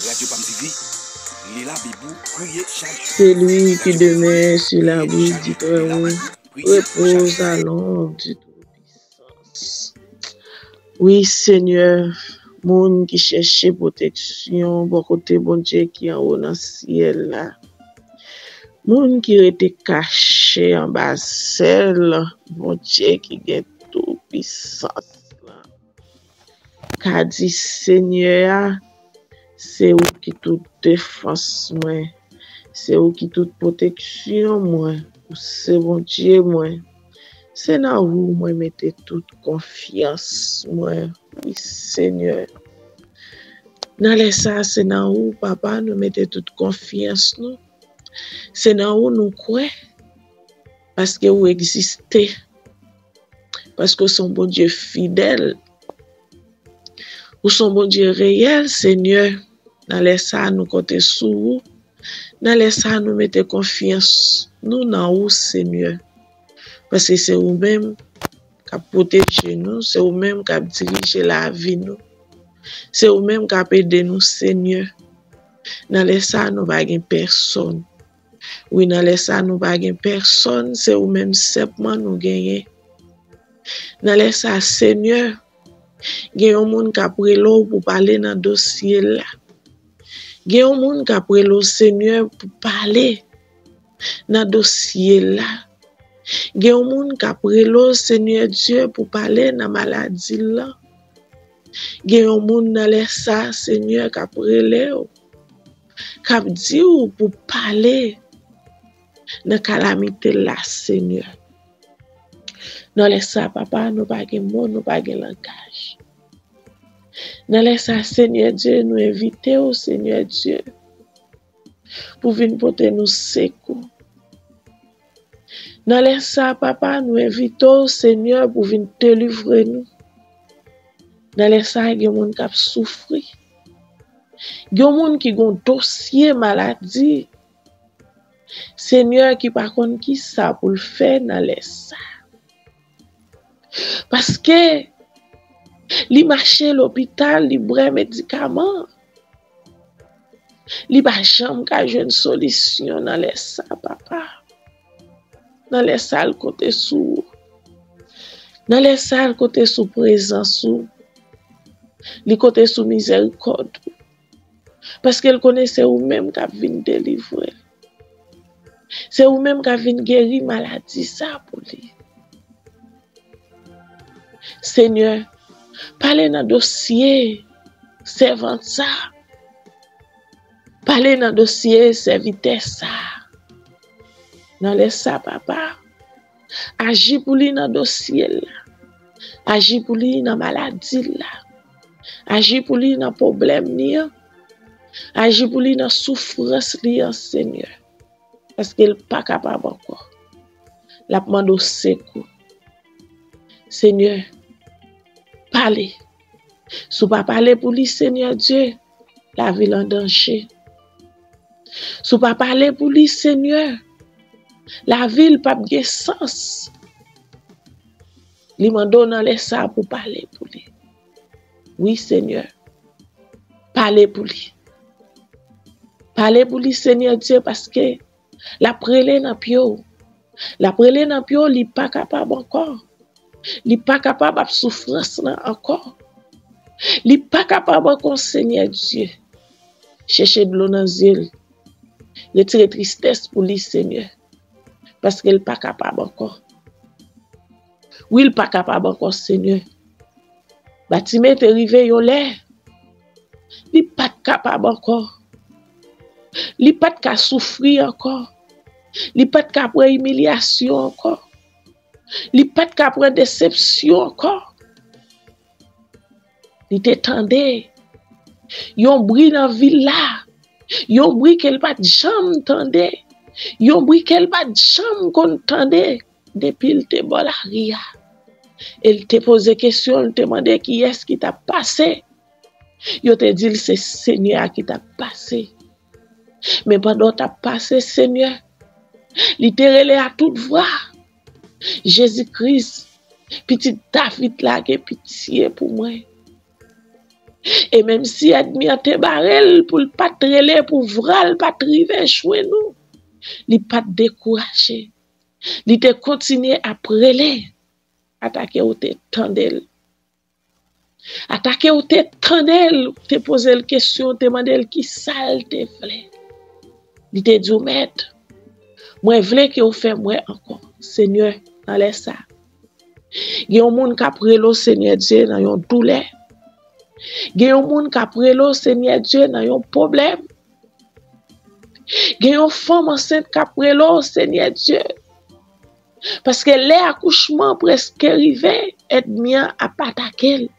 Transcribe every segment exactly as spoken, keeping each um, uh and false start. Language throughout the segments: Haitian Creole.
Radyo Pam T V, li la Bib ou, priye chak jou. Celui qui demeure sur l'abri du Très-Haut repose à l'ombre du Tout-Puissant. Wi, Senyè, moun ki chèche pwoteksyon bò kote Bondye ki anwo nan syèl la, moun ki rete kache anba zèl Bondye ki gen tou pisans lan, ka di Senyè a, se ou ki tout defans mwen, se ou ki tout pwoteksyon mwen, ou se Bondye mwen. Se nan ou mwen mete tout konfyans mwen, wi Senyè. Nan lè sa, se nan ou, Papa, nou mete tout konfyans nou. Se nan ou nou kwè, paske ou egziste, paske ou se yon Bondye fidèl, ou se yon Bondye reyèl, Senyè. Nan lè sa, nou konte sou ou. Nan lè sa, nou mete konfyans nou nan ou, Senyè. Paske se ou menm k ap pwoteje nou, se ou menm k ap dirije lavi nou. Se ou menm k ap ede nou, Senyè. Nan lè sa, nou pa gen pèsonn. Wi, nan lè sa, nou pa gen pèsonn, se ou menm senpman nou genyen. Nan lè sa, Senyè, gen yon moun k ap rele w pou pale nan dosye l la. Gen yon moun k ap rele w, Senyè, pou pale nan dosye l la. Gen yon moun k ap rele w, Senyè Dye, pou pale nan maladi l lan. Gen yon moun nan lè sa, Senyè, k ap rele w, k ap di w pou pale nan kalamite l la, Senyè. Nan lè sa, Papa, nou pa gen mo, nou pa gen langaj. Nan lè sa, Senyè Dye, nou envite w, Senyè Dye, pou vin pote nou sekou. Nan lè sa, Papa, nou envite w, Senyè, pou vin delivre nou. Nan lè sa, gen moun k ap soufri. Gen moun ki gen yon dosye maladi, Senyè, ki pa konn ki sa pou l fè nan lè sa. Paske li mache lopital, li bwè medikaman. Li pa janm ka jwenn solisyon nan lè sa, Papa. Nan lè sa, l konte sou ou. Nan lè sa, l konte sou prezans ou. Li konte sou mizèrikòd ou. Paske l konnen se ou menm k ap vin delivre l. Se ou menm k ap vin geri maladi sa pou li. Senyè, pale nan dosye sèvant sa. Pale nan dosye sèvitè sa. Nan lè sa, Papa, aji pou li nan dosye l la. Aji pou li nan maladi l la. Aji pou li nan pwoblèm li an. Aji pou li nan soufrans li an, Senyè. Paske l pa kapab ankò. L ap mande w sekou. Senyè, pale. Si w pa pale pou li, Senyè Dye, lavi l an danje. Si w pa pale pou li, Senyè, lavi l p ap gen sans. Li mande w nan lè sa a pou pale pou li. Wi, Senyè, pale pou li. Pale pou li, Senyè Dye, paske l ap rele nan pye w. L ap rele nan pye w, li pa kapab ankò. Li pa kapab ap soufrans lan ankò. Li pa kapab ankò, Senyè Dye. Chèche dlo nan zye l. Retire tristès pou li, Senyè. Paske l pa kapab ankò. Wi, l pa kapab ankò, Senyè. Batime te rive yon lè. Li pa t kapab ankò. Li pa t ka soufri ankò. Li pa t ka pran imilyasyon ankò. Li pa t ka pran desepsyon ankò. Li te tande yon bri nan vil la, yon bri ke l pa t janm tande, yon bri ke l pa t janm konn tande depi l te bò lari a. E l te poze kesyon, l te mande kiyès ki t ap pase. Yo te di l se Senyè a ki t ap pase. Men pandan w t ap pase, Senyè, li te rele a tout vwa, Jezi Kris, pitit David la, gen pitye pou mwen. E menm si ènmi an te bare l pou l pa t rele, pou vwa l pa t rive jwenn ou, li pa t dekouraje. Li te kontinye ap rele. Atake ou te tande l. Atake ou te tande l, ou te poze l kesyon, ou te mande l ki sa l te vle. Li te di w, Mèt, mwen vle ke w fè m wè ankò. Senyè, nan lè sa, gen yon moun k ap rele w, Senyè Dye, nan yon doulè. Gen yon moun k ap rele w, Senyè Dye, nan yon pwoblèm. Gen yon fanm ansent k ap rele w, Senyè Dye. Paske lè akouchman prèske rive, ènmi an ap atake l.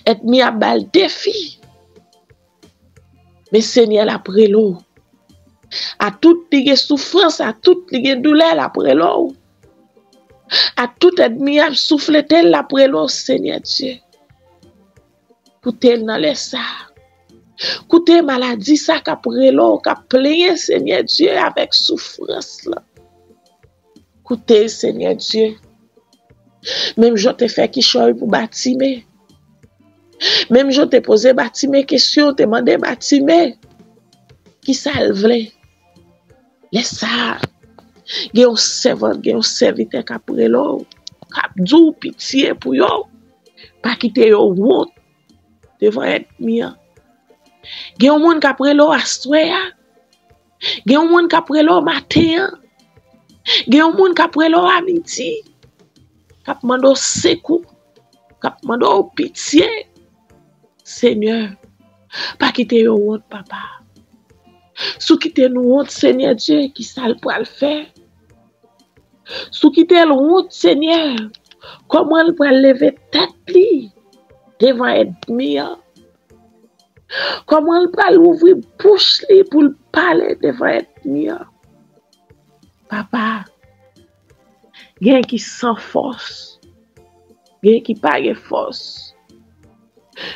Ènmi an ap ba l defi. Men Senyè l ap rele w. A tout li gen soufrans, a tout li gen doulè, l ap rele w. A tout ènmi an ap souflete l, l ap rele w, Senyè Dye. Koute l nan lè sa a. Koute maladi sa k ap rele w, k ap plenyen, Senyè Dye, avèk soufrans lan. Koute, Senyè Dye. Menm jan w te fè kichòy pou Batime. Menm jan w te poze Batime kesyon, w te mande Batime ki sa l vle. Lè sa a, gen yon sèvant, gen yon sèvitè k ap rele w, k ap di w pitye pou yo. Pa kite yo wont devan ènmi an. Gen yon moun k ap rele w aswè a. Gen yon moun k ap rele w maten an. Gen yon moun k ap rele w a midi. K ap mande w sekou. K ap mande w pitye. Senyè, pa kite yo wont, papa. Si w kite nou wont, Senyè Dye, ki sa l pral fè? Si w kite l wont, Senyè, kòman l pral leve tèt li devan ènmi an? Kòman l pral ouvri bouch li pou l pale devan ènmi an? Papa, gen ki san fòs, gen ki pa gen fòs.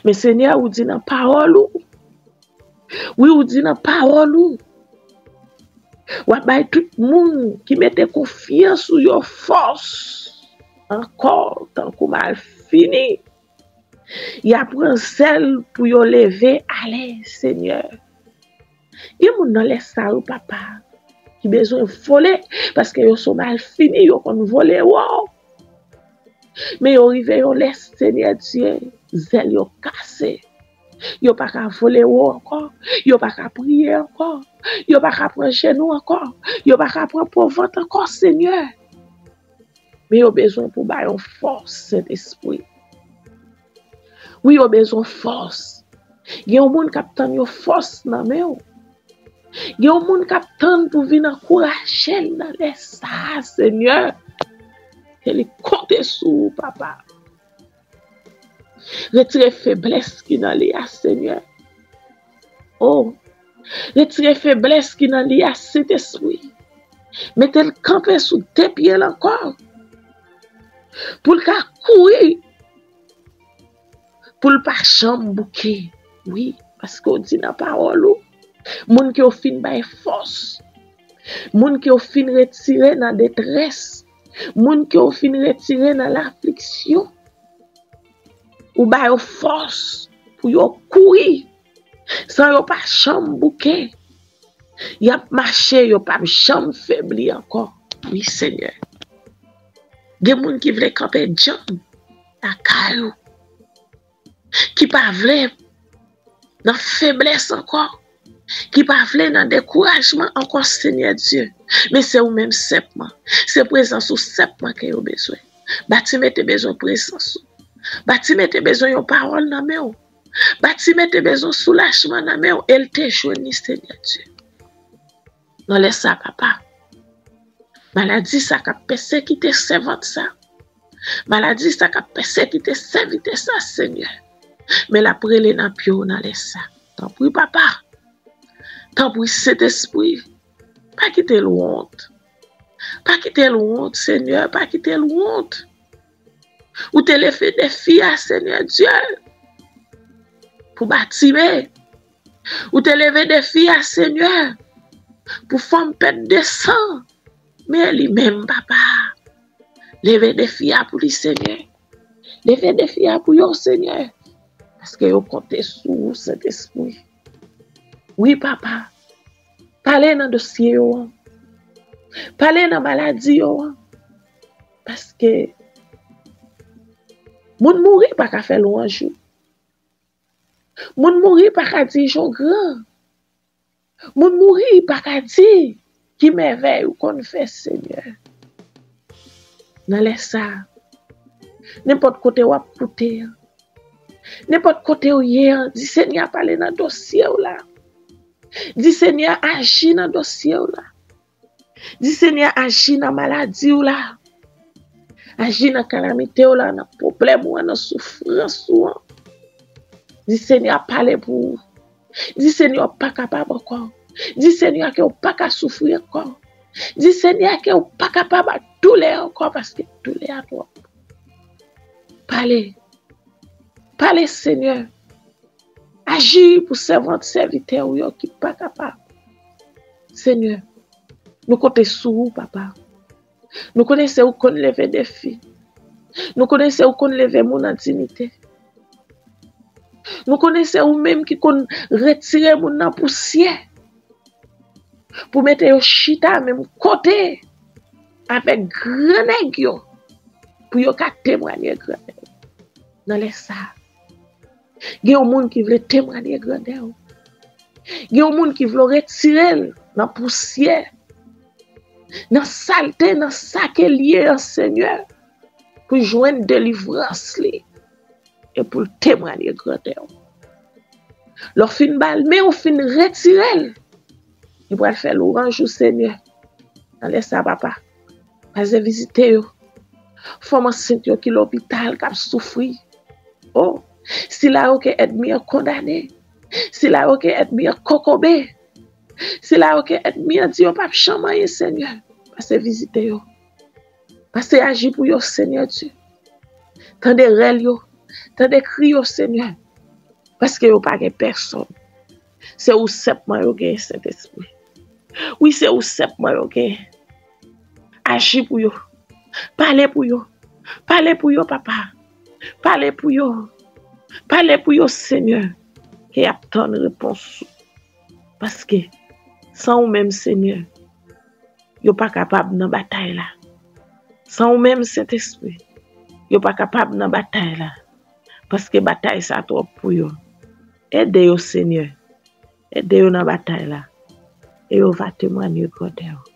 Men Senyè, ou di nan pawòl ou, wi, ou di nan pawòl ou, w ap bay tout moun ki mete konfyans ou yo fòs ankò, tankou malfini. Y a pran zèl pou yo leve ale, Senyè. Gen moun nan lè sa yo, papa, ki bezwen vole, paske yo se malfini, yo konn vole wo. Men yo rive yon lè, Senyè Dye, zèl yo kase. Yo pa ka vole wo ankò. Yo pa ka priye ankò. Yo pa ka pran jenou ankò. Yo pa ka pran po vant ankò, Senyè. Men yo bezwen pou ba yo fòs, Sentespri. Wi, yo bezwen fòs. Gen yon moun k ap tann yon fòs nan men w. Gen yon moun k ap tann pou vin ankouraje l nan lè sa a, Senyè. Ke li konte sou ou, papa. Retire feblès ki nan li a, Senyè. O, retire feblès ki nan li a, Sentespri. Mete l kanpe sou de pye l ankò. Pou l ka kouri. Pou l pa janm bouke. Wi, paske w di nan pawòl ou, moun ke w fin bay fòs, moun ke w fin retire nan detrès, moun ke w fin retire nan lafliksyon, ou ba yo fòs pou yo kouri san yo pa janm bouke. Y ap mache, yo p ap janm febli ankò. Wi, Senyè. Gen moun ki vle kanpe djanm lakay ou, ki pa vle nan feblès ankò, ki pa vle nan dekourajman ankò, Senyè Dye. Men se ou menm senpman, se prezans ou senpman ke yo bezwen. Batime te bezwen prezans ou. Batime te bezwen yon pawòl nan men w. Batime te bezwen soulajman nan men w, e l te jwenn li, Senyè Dye. Nan lè sa, papa, maladi sa k ap pèsekite sèvant sa, maladi sa k ap pèsekite sèvitè sa, Senyè, men l ap rele nan pye w nan lè sa. Tanpri, papa, tanpri, Sentespri, pa kite l wont. Pa kite l wont, Senyè, pa kite l wont. Ou te leve defi a, Senyè Dye, pou Batime. Ou te leve defi a, Senyè, pou fanm pèt de san. Men li menm, papa, leve defi a pou li, Senyè. Leve defi a pou yo, Senyè. paske yo konte sou ou, Sentespri. Wi, papa, pale nan dosye yo an. Pale nan maladi yo an. Paske moun mouri pa ka fè lwanj ou. Moun mouri pa ka di jan w gran. Moun mouri pa ka di ki mèvèy ou konn fè, Senyè. Nan lè sa a, nenpòt kote w ap koute an, nenpòt kote w ye an, di Senyè a pale nan dosye w la. Di Senyè a aji nan dosye w la. Di Senyè a aji nan maladi w la. Aji nan kalamite w la, nan pwoblèm ou an, nan soufrans ou an. Di Senyè a pale pou ou. Di Senyè a w pa kapab ankò. Di Senyè a ke w pa ka soufri ankò. Di Senyè a ke w pa kapab ak doulè ankò, paske doulè a twòp. Pale. Pale, Senyè. Aji pou sèvant, sèvitè ou yo ki pa kapab. Senyè, nou konte sou ou, papa. Nou konnen se ou konn leve defi. Nou konnen se ou konn leve moun an diyite. Nou konnen se ou menm ki konn retire moun nan pousyè pou mete yo chita menm kote avèk gran nèg yo, pou yo ka temwanye grandè w. Nan lè sa a, gen yon moun ki vle temwanye grandè w. Gen yon moun ki vle w retire l nan pousyè, nan salte, nan sa ke l ye an, Senyè, pou jwenn delivrans li e pou l temwanye grandè w. Lè w fin ba l men, ou fin retire l, li pral fè lwanj ou, Senyè. Nan lè sa a, papa, pase vizite yo. Fanm ansent yo ki lopital, k ap soufri. O, sila yo ke ènmi an kondane. Sila yo ke ènmi an kokobe. Sila yo ke ènmi an di yo p ap janm anyen, Senyè. Pase vizite yo. Pase aji pou yo, Senyè Dye. Tande rèl yo. Tande kri yo, Senyè. Paske yo pa gen pèsonn. Se ou senpman yo gen, Sentespri. Wi, se ou senpman yo gen. Aji pou yo. Pale pou yo. Pale pou yo, papa. Pale pou yo. Pale pou yo, Senyè. Ke y ap tann repons ou. Paske, san ou menm, Senyè, yo pa kapab nan batay la. San ou menm, Sentespri, yo pa kapab nan batay la. Paske batay sa twòp pou yo. Ede yo, Senyè. Ede yo nan batay la. E yo va temwanye grandè w.